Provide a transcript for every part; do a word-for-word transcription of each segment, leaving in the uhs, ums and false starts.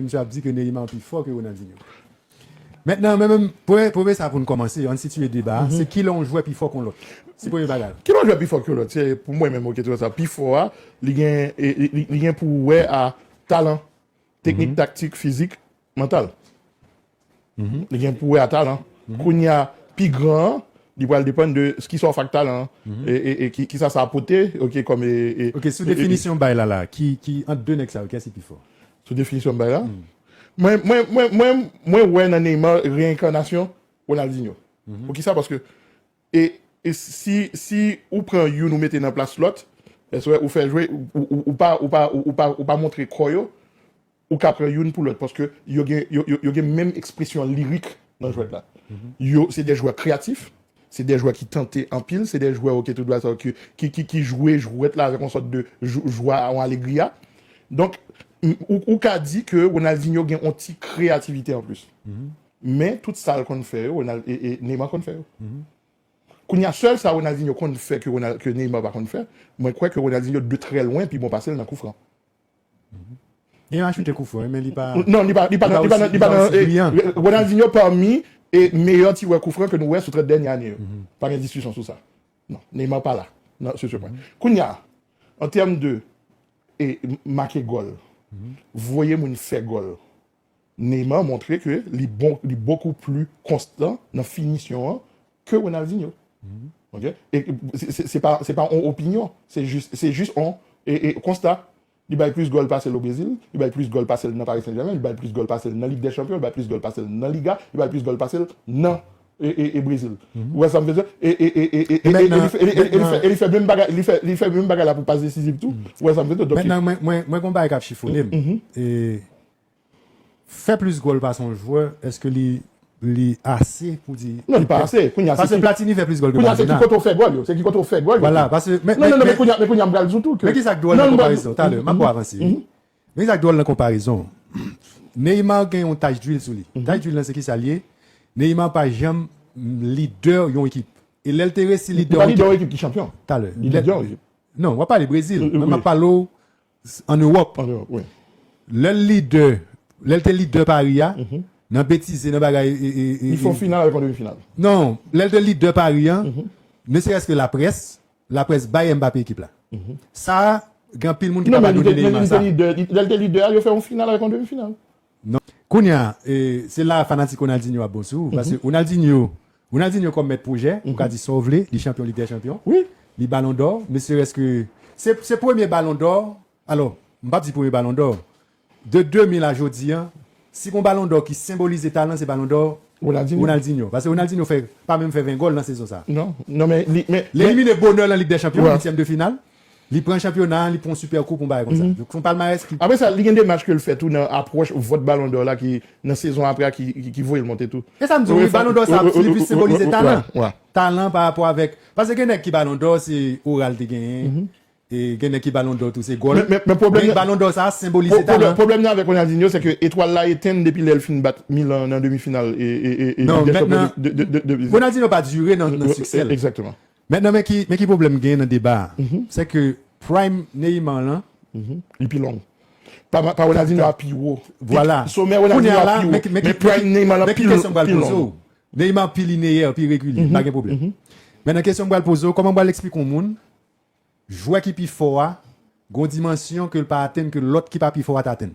Misye ap di ke Neymar pi fò ke Ronaldinho. Mentnan, men menm, premye, premye sa pou n kòmanse, ann sitiye deba a, se kilè yon jwè pi fò ke yon lòt. Se premye bagay. Kilè yon jwè pi fò ke yon lòt? Se pou mwen menm, ok, tout sa. Pi fò a, li gen, e, li, li, li gen pou wè a talan, teknik, taktik, fizik, mantal. Li gen pou wè a talan. Kounye a, pi gran an, li pral depann de kisa w fè ak talan an. E, e, e ki, kisa sa ap pote, ok, kòm, e, e, Ok, sou e, e, definisyon bay la la, ki, ki, ant de nèg sa yo, kiyès ki pi fò? Sou definisyon bay la? Mwen, mwen, mwen, mwen, mwen wè nan Neymar reyenkanasyon Ronaldinho. Poukisa? Paske, e, e si, si ou pran youn ou mete nan plas lòt, èske ou fè jwe, ou, ou, ou pa, ou pa, ou, ou pa, ou pa montre kò yo, ou ka pran youn pou lòt, paske yo gen, yo, yo, yo gen menm ekspresyon lirik nan jwèt la. Yo, se de jwè kreyatif, se de jwè ki tante anpil, se de jwè, ok, tout bagay sa yo ki, ki, ki, ki jwe jwèt la avèk yon sòt de jou-, jwa, yon alegria. Donk, m-, ou, ou ka di ke Ronaldinho gen yon ti kreyativite anplis. Men, tout sa l konn fè yo, Ronald-, e, e Neymar konn fè yo. Kounye a, sèl sa Ronaldinho konn fè ke Ronald-, ke Neymar pa konn fè, mwen kwè ke Ronaldinho de trè lwen pi bon pase l nan koufran. Neymar choute koufran, men li pa Non, li pa, li pa nan, li pa nan, li pa nan, e, Ronaldinho pami e meyè tirè koufran ke nou wè sou trant dènye ane yo. Pa gen diskisyon sou sa. Non, Neymar pa la. Non, se se pwen. Kounye a, an tèm de, e, make gòl, voye moun fè gòl, Neymar montre ke li bon, li bokou pli konstan nan finisyon an ke Ronaldinho. Ok? E se, se, se pa, se pa yon opinyon, se jis, se jis yon, e, e, konsta. Li bay plis gòl pase l o Brezil, li bay plis gòl pase l nan Paris Saint-Germain, li bay plis gòl pase l nan Lig dè Chanpyon, li bay plis gòl pase l nan Liga, li bay plis gòl pase l nan, e, e, e Brezil. Ou wè sa m vle di? E, e, e, e, e, e, e li fè, e li, e li, e li fè, e li fè menm bagay, li fè, li fè menm bagay la pou pas desiziv tou. Ou wè sa m vle di? Donk, Mentnan, mwen, mwen, mwen gon bagay k ap chifonnen m. E, fè plis gòl pase yon jwè, èske li, li ase pou di Non, li pa ase. Kounye a, se Paske ki, Platini fè plis gòl ke kounye a, se ki Maradona. Kote w fè gòl yo. Se ki kote w fè gòl yo. Vwala, paske, men, Non, non, non, men men, kounye a, men kounye a, m pral di w tou ke men ki sa k dwòl Non, nan non, konparezon? Talè, m ap pran avanse. Men ki sa k dwòl nan konparezon? Neymar gen yon tach dwil sou li. Tach dwil lan, se ki sa l ye? Neymar pa janm lidè yon ekip. E lè l te resi lidè Li pa lidè yon ekip ki chanpyon. Talè. Li lidè yon ekip. Non, w ap pale Brezil. Wi, wi. Men m ap pale w s-, ann Ewòp. Ann Ewòp, wi. Lè l lidè, lè l te lidè Pari a, nan betize, nan bagay, e, e, e, Li fè yon final avèk yon demi final. Non, lè l te lidè Pari a, ne serait-ce que laprès, laprès bay Mbappé ekip la. Sa, gen anpil moun ki pa padone Neymar sa. Non, men li te, men li te lidè, li, lè l te lidè a, yo fè yon final avèk yon demi final. Non. Kounye a, e, se la fanatik Ronaldinho ap bon sou ou, paske Ronaldinho, Ronaldinho kòm mèt pwojè, ou ka di sa w vle, li chanpyon Lig dè Chanpyon. Wi. Li Balon dò, ne serait-ce que, se, se premye Balon dò, alò, m p ap di premye Balon dò. De de mil a jodi a, si gon Balon dò ki senbolize talan, se Balon dò Ronaldinho. Ronaldinho. Paske Ronaldinho fè, pa menm fè ven gòl nan sezon sa. Non, non, men li, men, men L elimine bonè nan Lig dè Chanpyon, Wi. uityèm de final. Li pran chanpyona, li pran yon Super Coupe, yon bagay konsa. Donk, se yon palmarès ki Apre sa, li gen de match ke l fè tou nan apwòch vòt Balon dò la ki, nan sezon apre a, ki, ki, ki voye l monte tou. E sa m di w, wi, Balon dò sa, li plis senbolize talan. Wi, wi. Talan pa rapò avèk, paske gen nèg ki Balon dò, se oral te genyen. E gen nèg ki Balon dò tou, se gòl. Men, men, men pwoblèm Men nan Balon dò sa, senbolize Pwo-, pwoblèm, talan. pwoblèm nan avèk Ronaldinho, se ke etwal la etenn depi lè l fin bat Milan nan demi final e, e, e, e Non, Lig dè Chanpyon mentnan, de, de, de, de, de Ronaldinho pa dire nan, nan siksè l. Egzakteman. Mentnan, men ki, men ki pwoblèm gen nan deba a? Se ke prime Neymar lan, Li pi long. Pa, pa Ronaldinho a pi wo. Vwala. Somè Ronaldinho a pi wo. Men, men, men prime Neymar lan pi, pi long. Neymar pi lineyè, pi regilye, pa gen pwoblèm. Mentnan, kesyon m pral poze w, kòman m pral eksplike yon moun, jwè ki pi fò a, gon dimansyon ke l pa atenn, ke lòt ki pa pi fò a t atenn?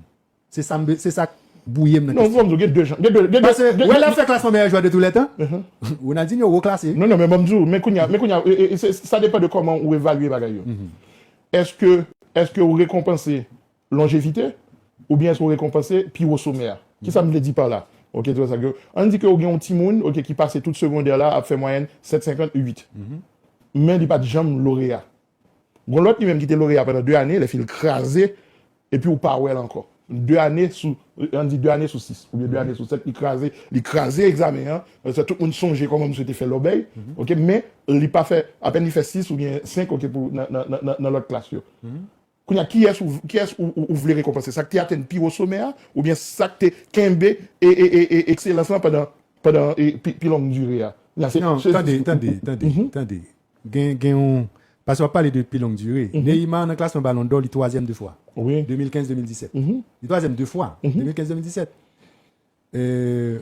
Se sa m be-, se sa k bwouye m nan kesyon. Non, bon, gen de jan. Gen de, gen de, Paske, gen, wè, lè gen, ap fè klasman meyè jwè de tou lè tan, Ronaldinho wo klase. Non, non, men bon, m di w, men kounye a, men kounye a, e, e, se, sa depann de kòman ou evalye bagay yo. Èske, èske ou rekonpanse lonjevite, oubyen èske ou rekonpanse pi wo somè a? Kisa m vle di pa la? Ok, tout sa yo. Ann di ke ou gen yon timoun, ok, ki pase tout segondè la ap fè mwayèn sèt senkant uit. Men li pa t janm loreya. Gon lòt li menm ki te loreya pandan de ane, lè fi l kraze, epi ou pa wè l ankò. De ane sou, ann di de ane sou sis, oubyen de ane sou sèt, li kraze, li kraze egzamen an. Tout moun sonje kòman misye te fè lòbèy, ok, men li pa fè, apèn li fè sis oubyen senk, ok, pou nan, nan, nan, nan, nan lòt klas yo. Kounye a, kiyès ou, kiyès ou, ou, ou vle rekonpanse? Sa k te atenn pi wo somè a, oubyen sa k te kenbe e, e, e, e, ekselans lan pandan, pandan, e, pi, pi long dire a? Kounye a, se, Non, se, tande, se, tande, tande, tande. Gen, gen yon, Paske w ap pale de pi long dire. Neymar nan klasman Ballon d'Or, li twazyèm de fwa. Wi. De mil kenz, de mil disèt. Li twazyèm de fwa. De mil kenz, de mil disèt. Euh,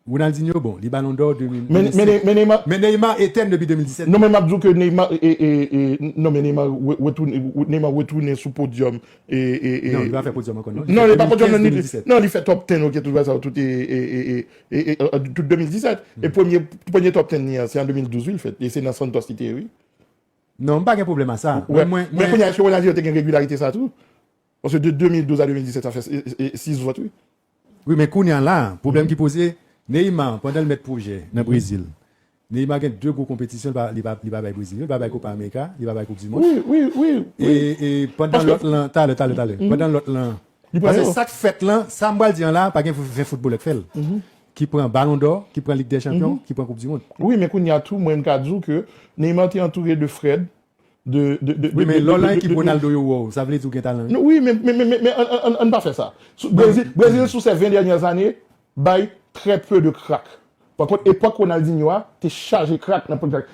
Ronaldinho, bon, li Ballon d'Or de mil, men, men, men Neymar, men Neymar etèn depi de mil disèt. Non, men m ap di w ke Neymar, e, e, e, non, men Neymar re- retounen, Neymar retounen sou podyòm. E, e, e, non, li pa fè podyòm ankò, non. Non, li pa podyòm, non, li, de mil disèt. Non, li fè top ten, ok, tout sa, tout, e, e, e, e, e, e, e, tout de mil disèt. E premye, premye top ten li an, se an de mil douz, wi, l fèt. E se nan Santos li te ye, wi. Non, m pa gen pwoblèm a sa. Wè. Mwen, mwen, men kounye a, èske Ronaldinho te gen regilarite sa tou? Paske de de mil douz a de mil disèt, sa fè e, e, e, sis vòt, wi. Wi, men kounye a la, pwoblèm ki poze, Neymar, pandan l mèt pwojè nan Brezil, Neymar gen de gwo konpetisyon, li pa, li pa, li pa bay Brezil, li pa bay Copa America, li pa bay Coupe du Monde. Wi, wi, wi, wi. E, e pandan lòt lan, talè, talè, talè. Pandan lòt lan, paske sa k fèt lan, sa m pral di an la, pa gen ven foutbolè k fè l. Ki pran Ballon d'Or, ki pran Ligue des Champions, ki pran Coupe du Monde. Wi, men kounye a tou, mwen m ka di w ke Neymar te antoure de Fred, de, de, de, wi, de, men de, lè w de, nan de, ekip de, de, Ronaldo yo wè w, sa vle di w gen talan, wi. Non, wi, men, men, men, men, men, ann, ann, ann, ann pa fè sa. Sou, Brezil, Brezil, sou ces vingt dernières années, bay très peu de crack. Pa kont, epòk Ronaldinho a, te chaje crack nan pòt crack.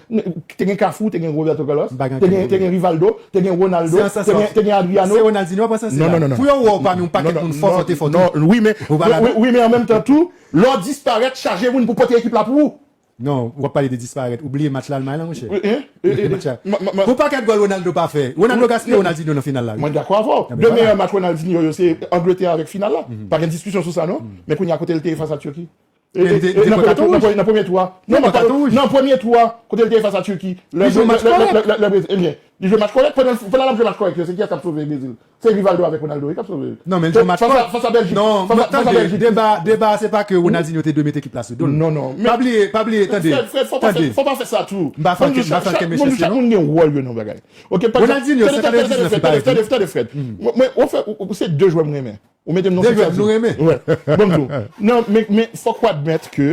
Te gen Cafu, te gen Roberto Carlos, te gen, te gen Rivaldo, te gen Ronaldo, te gen, te gen Adriano. Se Ronaldinho ap ansanse la. Non, non, non, non. Pou yo wè w pami yon pakèt moun fò, fò, te fò tou. Non, wi, men, wi, wi, men an menm tan tou, lè w disparèt, chaje moun pou pote ekip la pou ou. Non, w ap pale de disparèt. Ou bliye match Lalmay la, monchè. Wi, hein? Match la. Pou pakèt gòl Ronaldo pa fè. Ronaldo gaspiye Ronaldinho nan final la, wi. Mwen dakò avè w. De meyè match Ronaldinho yo, se Angletè avèk final la. Pa gen diskisyon sou sa, non. Men kounye a, kote l te ye fas a Turquie? E, e, e, nan premye tou, nan premye tou a. Non, nan premye tou a, kote l te ye fas a Turquie? Li jwe match kòrèk. Ebyen, li jwe match kòrèk. Pandan, pandan l ap jwe match kòrèk yo, se kiyès k ap sove Brezil? Se Rivaldo avèk Ronaldo wi k ap sove. Non, men l jwe match kòrèk. Fas a Bèljik. Non, tande, deba, deba se pa ke Ronaldinho te dwe mete ekip la sou do l. Non, non. Pa bliye, pa bliye, tande. Fred, Fred, fò pa fè, fò pa fè sa tou. M pa fan ke, m pa fan ke mesye, non. Chak moun, chak moun gen wòl yo nan bagay. Ok, pa egzanp, Ronaldinho, tande, tande, tande, Fred, tande, tande, tande, Fred. Mwen, mwen, ou fè, ou, ou se de jwè m renmen. Ou mete m nan sitiyasyon. De jwè nou renmen. Wè. Bon, m di w. Non, men, men fòk w admèt ke,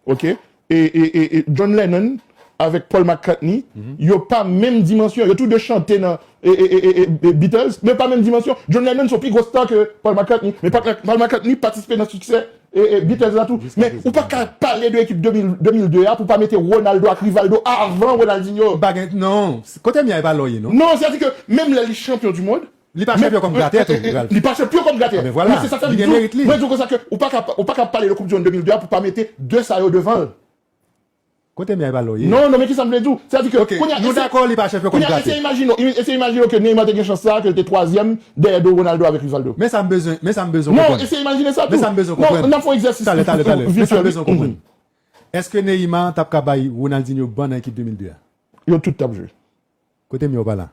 ok, e, e, e, e John Lennon avèk Paul McCartney, yo pa menm dimansyon. Yo tou de chante nan e, e, e, e, e, Beatles, men pa menm dimansyon. John Lennon se yon pi gwo star ke Paul McCartney. Men Paul, Paul McCartney patisipe nan siksè e, e, Beatles la tou. Men ou pa ka pale de ekip de mil, de mil de a pou pa mete Ronaldo ak Rivaldo avan Ronaldinho. M pa gen, non. Kote Miray pa lòye, non? Non, sètadi ke menm lè li chanpyon di mond, Li pa chanpyon kòm gratè tou, Ralph. Li pa chanpyon kòm gratè. Ah, ben vwala. Li gen merit li. Mwen di w konsa ke ou pa ka, ou pa ka pale de Koup di Mond de mil de a pou pa mete de sa yo devan l. Kote Miray pa lòye? Non, non, men kisa m vle di w? Sètadi ke, ok, kounye a, nou dakò li pa chanpyon kòm gratè. Kounye a, eseye imajine w, eseye imajine w ke Neymar te gen chans sa, ke l te twazyèm dèyè do Ronaldo avèk Rivaldo. Men sa m bezwen, men sa m bezwen konprann. Non, eseye imajine sa tou. Men sa m bezwen konprann. Non, n ap fè yon egzèsis vityèl. Talè, talè, talè. Men sa m bezwen konprann. Èske Neymar t ap ka bay Ronaldinho ban nan ekip de mil de a? Yo tout t ap jwe. Kote m ye w pa la.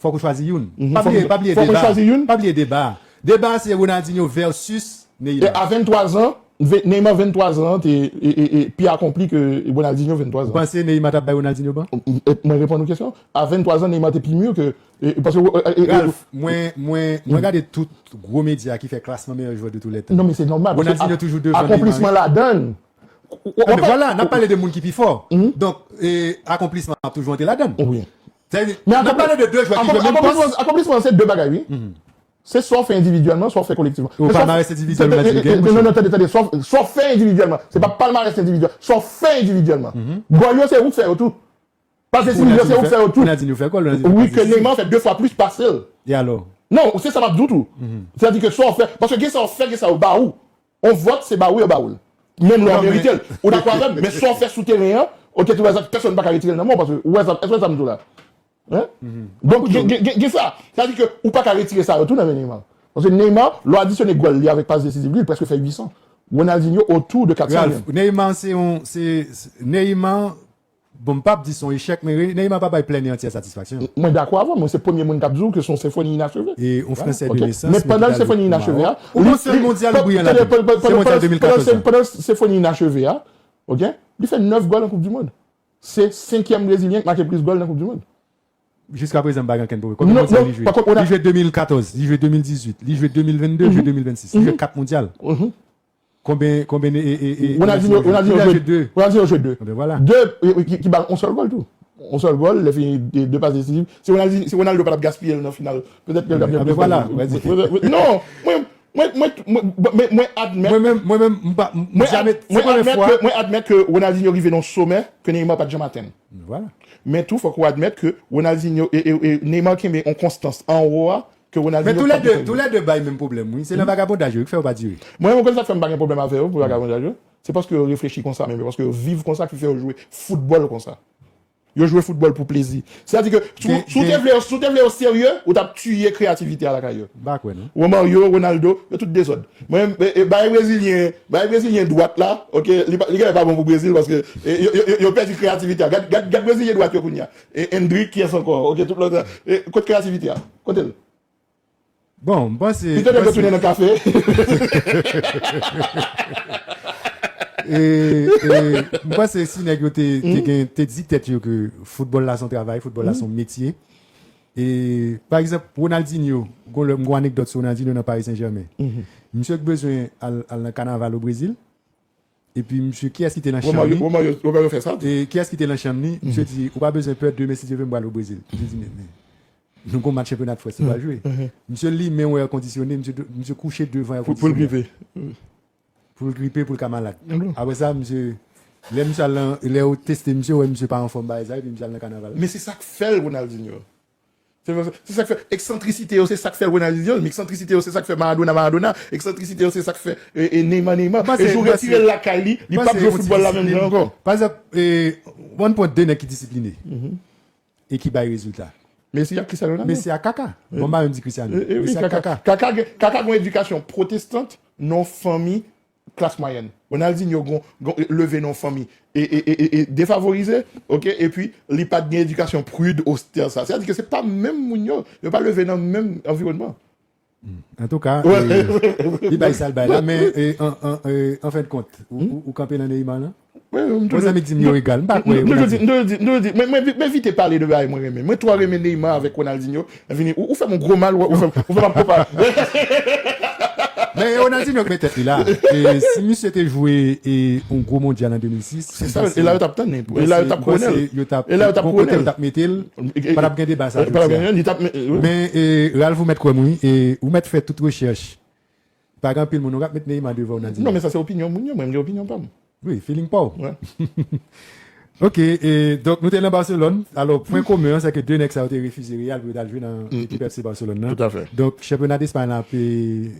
Fòk ou chwazi youn. Pa bliye, pa bliye deba. Pa bliye deba. Deba se Ronaldinho versus Neymar. E a venntwa zan, ve-, Neymar venntwa zan te, e, e, e, pi akonpli ke Ronaldinho venntwa zan. Ou panse Neymar t ap bay Ronaldinho ban? E, mwen reponn ou kesyon. A venntwa zan, Neymar te pi mi ke, e, e, paske, e, e, e, Ralph, mwen, mwen, mwen gade tout gwo medya ki fè klasman meyè jwè de tou lè tan. Non, men se nòmal, paske Ronaldinho toujou devan Neymar. Akonplisman ladan l. Ou, ou, men vwala, n ap pale de moun ki pi fò. Donk, e, akonplisman ap toujou antre ladan l. Wi. Sètadi, n ap pale de de jwè ki jwe menm pòs. Akonplisman, akonplisman se de bagay, wi. Se sa w fè endividyèlman, sa w fè kolektivman. Ou palmarès endividyèl, ou di gen, monchè. Non, non, tande, tande, sa w, sa w fè endividyèlman. Se pa palmarès endividyèl, sa w fè endividyèlman. Gòl yo, se ou k fè yo tou. Pas desizyon, se ou k fè yo tou. Ronaldinho fè gòl, Ronaldinho fè pas desizyon. Wi, ke Neymar fè de fwa plis pase l. E alò? Non, se sa m ap di w tou. Sètadi ke sa w fè, paske gen sa w fè, gen sa yo ba ou. On vòt, se ba ou yo ba ou l. Menm lè w merite l. Ou dakò avè m? Men sa w fè sou teren an, ok, tout sa, pèsonn pa ka retire l nan men w, paske ou wè sa, èske w wè sa m di w la? Hein? Donk, gen, gen, gen, gen sa. Sètadi ke ou pa ka retire sa yo tou nan men Neymar. Paske Neymar, lè w adisyone gòl li avèk pas desiziv li, li prèske fè uit san. Ronaldinho, otou de kat san. Ralph, Neymar se yon, se, se, Neymar, bon, m p ap di se yon echèk, men Re-, Neymar pa bay plèn e antyè satisfaksyon. Mwen dakò avè w, mwen se premye moun k ap di w ke se yon senfoni inacheve. E yon Fransè de nesans, men pandan senfoni inacheve a, ou gon sèl mondyal li briyan ladan. Se mondyal de mil katòz la. Pandan senfoni inacheve a, ok, li fè nèf gòl nan Koup di Mond. Se senkyèm Brezilyen k make plis gòl nan Koup di Mond. Jiska prezan, m pa gen okenn pwoblèm. Konbyen mondyal li jwe? Li jwe de mil katòz, li jwe de mil dizuit, li jwe de mil vennde, li jwe de mil vennsis, li jwe kat mondyal. Konbyen, konbyen, e, e, e, Ronaldinho, Ronaldinho jwe de. Ronaldinho jwe de. Enben vwala. De, e, e, ki, ki ba l yon sèl gòl tou. Yon sèl gòl, lè fini de, de pas desiziv. Si Ronaldinho, si Ronaldo pa t ap gaspiye l nan final, petèt ke l t ap gen plis gòl. Enben vwala. Non, mwen, Mwen, mwen, mwen, mwen, mwen admèt, Mwen menm, mwen menm, m pa, m- mwen, jamè, ad- se mwen premye admèt fwa. ke, mwen admèt ke Ronaldinho rive nan somè ke Neymar pa t janm atenn. Vwala. Men tou, fòk ou admèt ke Ronaldinho e, e, e Neymar kenbe yon konstans anwo a ke Men Ronaldinho tou lè pa t de, janm tou lè de bay menm pwoblèm, wi. Se nan vagabondaj yo ki fè yo pa dire. Mwen, mwen konn sa k fè m pa gen pwoblèm avè yo pou vagabondaj yo. Se paske yo reflechi konsa menm, paske yo viv konsa ki fè yo jwe foutbòl konsa. Yo jwe foutbòl pou plezi. Sètadi ke si w- Gen- si w te gen- vle yo, si w te vle yo serye, ou t ap tiye kreyativite a lakay yo. M pa kwè, non. Romario, Ronaldo, yo tout dezòd. Mwen, e, e, bay brezilyen, bay brezilyen dwat la, ok, li pa- li genlè pa bon pou Brezil paske e, yo, yo, yo, yo pèdi kreyativite a. Gad, gad, gad brezilyen dwat yo kounye a. E Endrick, kiyès ankò? Ok, tout lòt la. E, kote kreyativite a? Kote l? Bon, m panse. Pito nèg yo tounen nan kafe. E, e, m panse si nèg yo te, te, gen, te di tèt yo ke foutbòl la se yon travay, foutbòl la se yon metye. E, pa egzanp, Ronaldinho, gon lè m gon anekdòt sou Ronaldinho nan Paris Saint-Germain. Misye k bezwen al, al nan kanaval o Brezil. Epi misye, kiyès ki te nan chanm Romario, li? Romario, Romario fè sa. E kiyès ki te nan chanm li? Misye di, ou pa bezwen pè, demen si Dye vle m pral o Brezil. Misye di, men, men, nou gon match chanpyona de Frans, nou pral jwe. Misye limen yon air conditionné, misye, misye kouche devan air Pou, pou l conditionné. gripe. Pou l gripe, pou l ka malad. Apre sa, misye, lè misye al nan, lè yo teste misye, wè misye pa anfòm bagay sa, epi misye al nan kanaval. Men se sa k fè l Ronaldinho. Se, se sa k fè eksantrisite yo, se sa k fè Ronaldinho, men eksantrisite yo, se sa k fè Maradona, Maradona, eksantrisite yo, se sa k fè e, e Neymar, Neymar. Panse- E jou panse- retire l lakay li, li p ap panse jwe yon ti foutbòl la menm disiplin. Jan ankò. Pa egzanp, e, w konn pran de nèg ki disipline e ki bay rezilta. Messi ak Cristiano Ronaldo. Messi ak Kaka. Bon, m pa menm di Cristiano. E, e, wi, Messi ak Kaka, Kaka. Kaka gen, Kaka gen yon edikasyon pwotestant nan yon fanmi klas mwayèn. Ronaldinho gon, gon, leve nan yon fanmi e, e, e, e, e defavorize, ok, epi li pa t gen edikasyon prid, ostè sa. Sètadi ke se pa menm moun yo, yo pa leve nan menm anviwònman. Antouka, Wè. e, li bay sa l bay la, men e, an, an, e, an fen de kont, ou, ou, ou kanpe nan Neymar lan? Wi, m Mwen toujou zanmi di m yo egal, m pa kwè. M toujou di, m toujou di, m toujou di, men, men, men evite pale de bagay mwen renmen. Mwen twò renmen Neymar avèk Ronaldinho. Vini, ou, ou fè m yon gwo mal, ou fè, ou fè m ap konpa. Men Ronaldinho k met tèt li la. E, si misye te jwe e, yon gwo mondyal an de mil sis, Se sa, e la yo t ap tann li. E la yo t ap kouwone l. Yo t ap, E la yo t ap bon, kote kouwone yo l. T ap mete l, E, e, pa t ap gen deba sa. E, pa t ap gen, li t ap, e, wi. Men e, Ralph, ou mèt kwè m, wi, e, ou mèt fè tout rechèch. Pa gen anpil moun, ou k ap met Neymar devan Ronaldinho. Non, men sa se opinyon moun yo, mwen, m gen opinyon pa m. Wi, feeling pa w. Wè. Ok, e, donk nou te nan Barcelone. Alò, pwen komen an, se ke de nèg sa yo te refize Real pou yo t al jwe nan ekip F C Barcelone nan. Tout à fait. Donk, chanpyona Despay la ap, e,